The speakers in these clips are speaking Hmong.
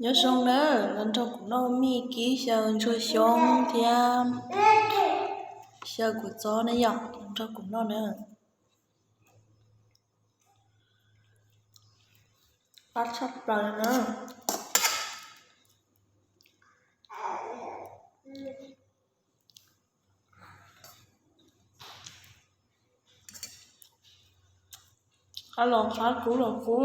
Nyob zoo na, los nrog kuv noj mij kib xyaw ntsuag xyoob thiab xyaw kua txob na yom, los nrog kuv noj na. Qab tshaj plaws na. Qab los qab, kub los kub.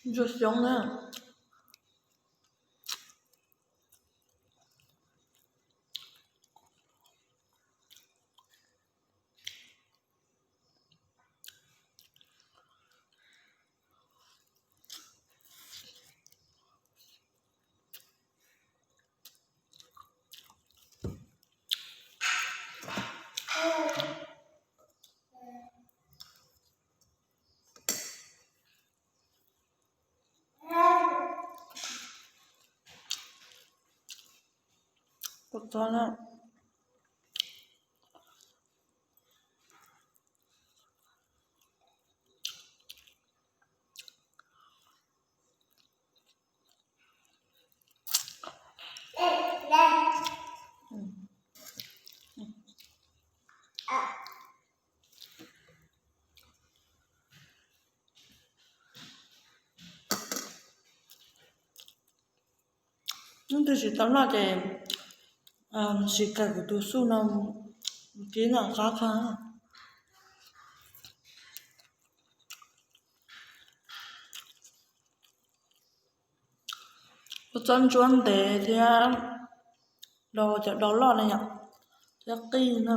Ntsuag xyoob na. Kua txob na. Leej twg tsis tau noj ces sim kawm kuv tus xuj no kib noj qab kawg. Kua txob ntsuab ntev thiab, cov dos loj na yom, thiab qij na.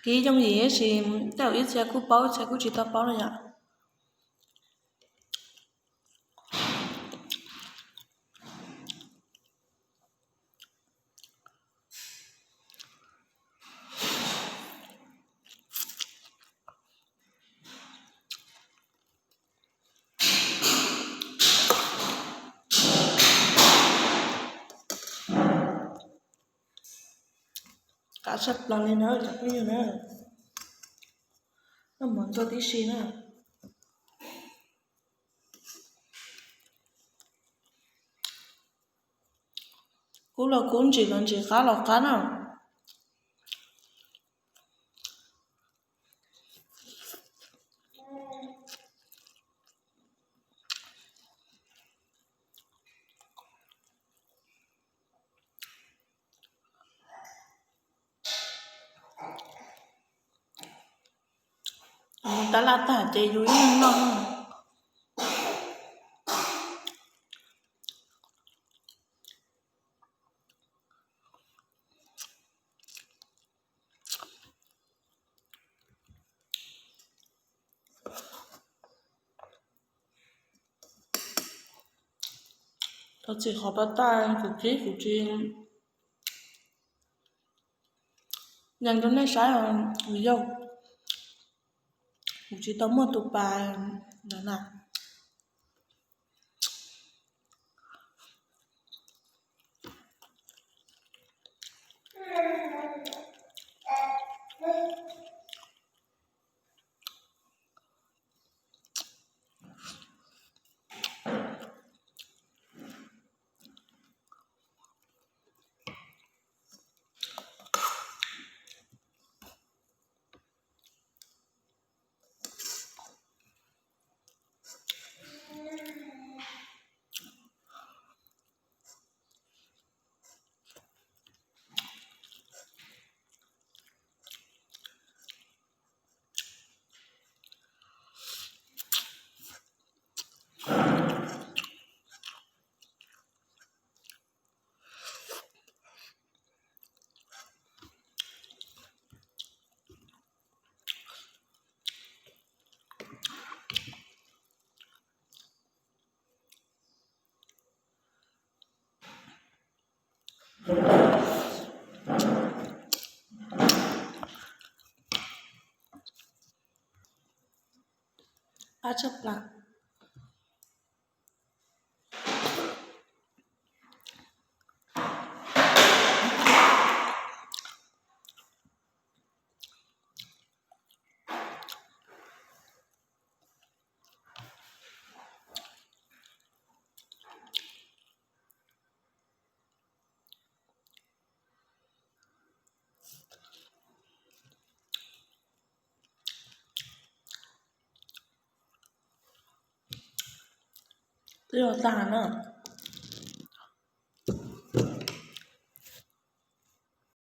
Kib yooj yim tab sis tej zaum ib txhia kuj paub ib txhia kuj tsis tau paub na yom. Qab tshaj plaws li na cov phooj ywg na. Noj mov ntxuag tib si na. Kub los kub, ntsim los ntsim, qab los qab na. Tab laj tag ces yus ib leeg noj. Thov txim qhov pab taj kuv kib kuv tsis nyeem rau nej saib os, vim yog kuv tsis tau muaj tus pas ntawd na. Qab tshaj plaws. twb yog tag na.